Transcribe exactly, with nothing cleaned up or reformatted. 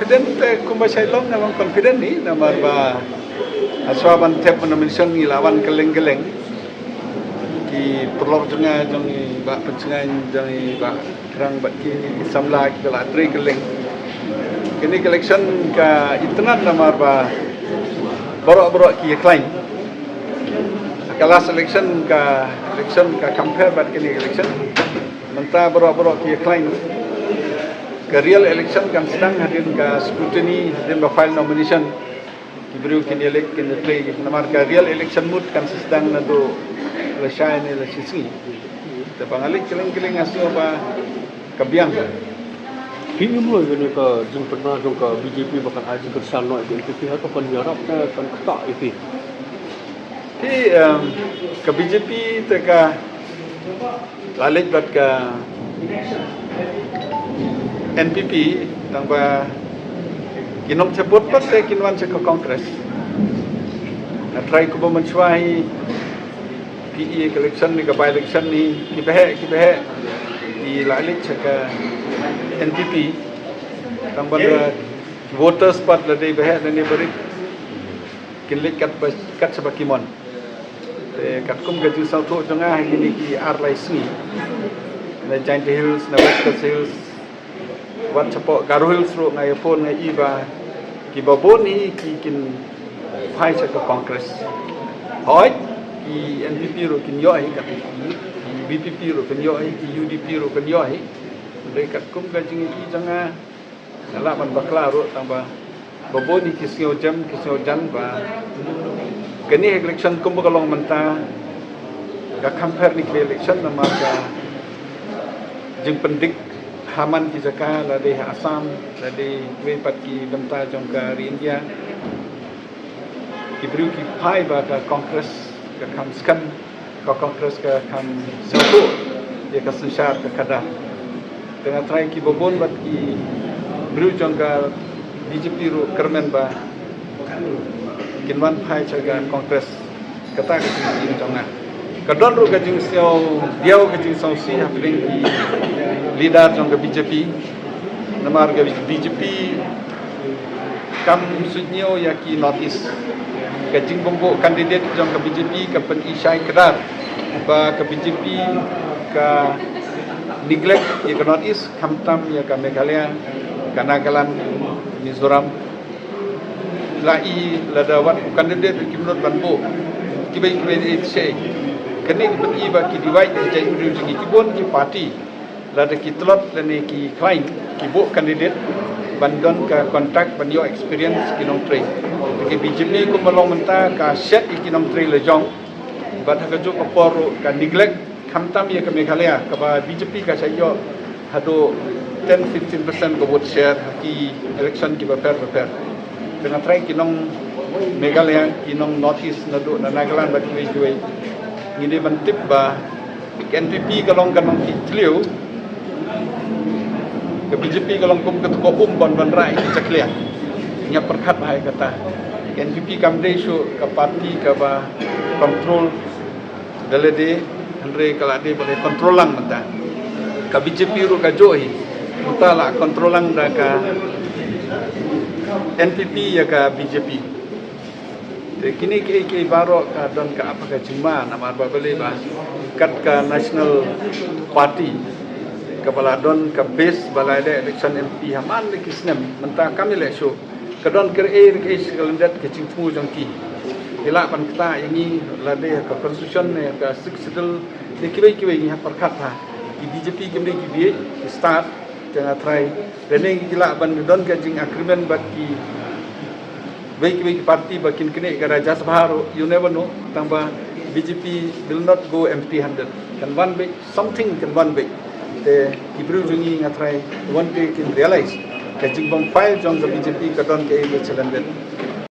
Confident te kumba shai long nga long confident hi namar ba hashwa ban thep nomination ngi la wan kylleng kylleng. Ki paralok jong nga jong i Bah Pynshngaiñ jong i Bah Krang bad ki samla ki la trei kylleng. Kane ka election ka itynnad namar ba baroh baroh ki ïakhlaiñ. Ka last election ka election ka compare bad kane election. Mynta baroh baroh ki ïakhlaiñ. Ka real election kan sdang hadien ka scrutiny hadien ba file nomination. Ki briew kin ïaleit kin ïatrei namar ka real election mut kan sdang naduh lashai ne lashisngi. Te ba nga leit kylleng kylleng nga sngew ba ka biang. Phi im loi kane ka jingpynbna jong ka B J P ba kan ai jingkyrshan noh ïa ka N P P hato kan ïarap ne kan ktah ïa phi? Phi, em, ka B J P te ka la leit bad ka N P P tang ba ki nongthiah vote pat te kin wan sha ka Congress. Nga trai kumba mynshuwa hi phi i ka election ne ka by election ne ki baheh ki baheh ki la leit sha ka N P P tang ba ki voters pat la dei baheh lane barit. Kin leit kat ba, kat shaba ki mon. Te katkum ka jingsngewthuh jong nga ha kine ki ar lai sngi na Jaintia Hills, na West Khasi Hills, wat shapoh Garo Hills ruh nga ïa phone nga i ba kiba bun hi ki kin phai sha ka Congress. Hooid ki N P P ruh kin ïoh hi, kat ki V P P ruh kin ïoh hi, ki U D P ruh kin ïoh hi. Hynrei katkum ka jingïohi jong nga nga lah ban bakla ruh tang ba ba bun hi ki sngew jem ki sngew jan ba kane election kumba ka long mynta ka compare ne ki election namar ka jingpyndik ha man ki jaka la dei ha Assam la dei kiwei pat ki bynta jong ka ri India. Ki briew ki phai ba ka Congress ka kham skhem, ka Congress ka kham sngewthuh ïa ka synshar ka khadar. Te nga trai kiba bun bad ki briew jong ka B J P ruh kyrmen ba kin wan phai sha ka Congress. Kata ka jingim jong nga. Ka don ruh ka jingsngew diaw ka jingsngewsih hapdeng ki leader jong ka B J P. Namar ka B J P kam suidñiew ïa ki North East. Ka jingbymbuh candidate jong ka B J P ka pyni shai kdar ba ka B J P ka neglect ïa ka North East, khamtam ïa ka Meghalaya, ka Nagaland, Mizoram. La i lada wat u candidate ruh kim nud ban buh kiwei kiwei de sha. Kane ka pyni ba ki divide ïa ki briew jong ki bun ki party. Lada ki tlot lane ki khlaiñ ki buh candidate ban don ka contact ban ïoh experience ki nongtrei. Te ka B J P kumba long mynta ka shet ïa ki nongtrei la jong. Bad ha kajuh ka por ruh ka neglect khamtam ïa ka Meghalaya kaba B J P ka shah ïoh haduh ten fifteen percent ka vote share ha ki election kiba pher ba pher. Te nga trai ki nong Meghalaya, ki nong North East naduh na Nagaland bad kiwei kiwei. Ngi dei ban tip ba ka N P P ka long ka nong ki thliew, ka B J P ka long kum ka tukop um ban ban rai ki chaklia. Nga pyrkhat ba hai kata. Ka N P P kam dei shuh ka party kaba control da lade, hynrei ka la dei ba la control lang mynta. Ka B J P ruh ka juh hi mynta la control lang da ka N P P ïa ka B J P. Te kine kiei kiei baroh ka don ka ap ka jingma namar ba balei ba kat ka National Party kaba la don ka base ba la leh election M P ha man la ki snem mynta kam leh shuh. Ka don ka ei ka ei ka lyndet ka jingthmu jong ki. Ki lah ban ktah ïa ngi lade ka constitution ne ka Sixth Schedule ne kiwei kiwei ngi hap pyrkhat ha. Ki B J P kim dei ki bieit ki stad. Te nga trai lane ki lah ban don ka jing agreement bad ki wei ki wei ki party ba kin kane ka Rajya Sabha ruh, you never know. Tang ba B J P will not go empty handed. Kan wan beit, something kan wan beit. Te ki briew jong ngi nga trai wan te kin realize ka jingbym fail jong ka B J P ka don ka ei ka challenge.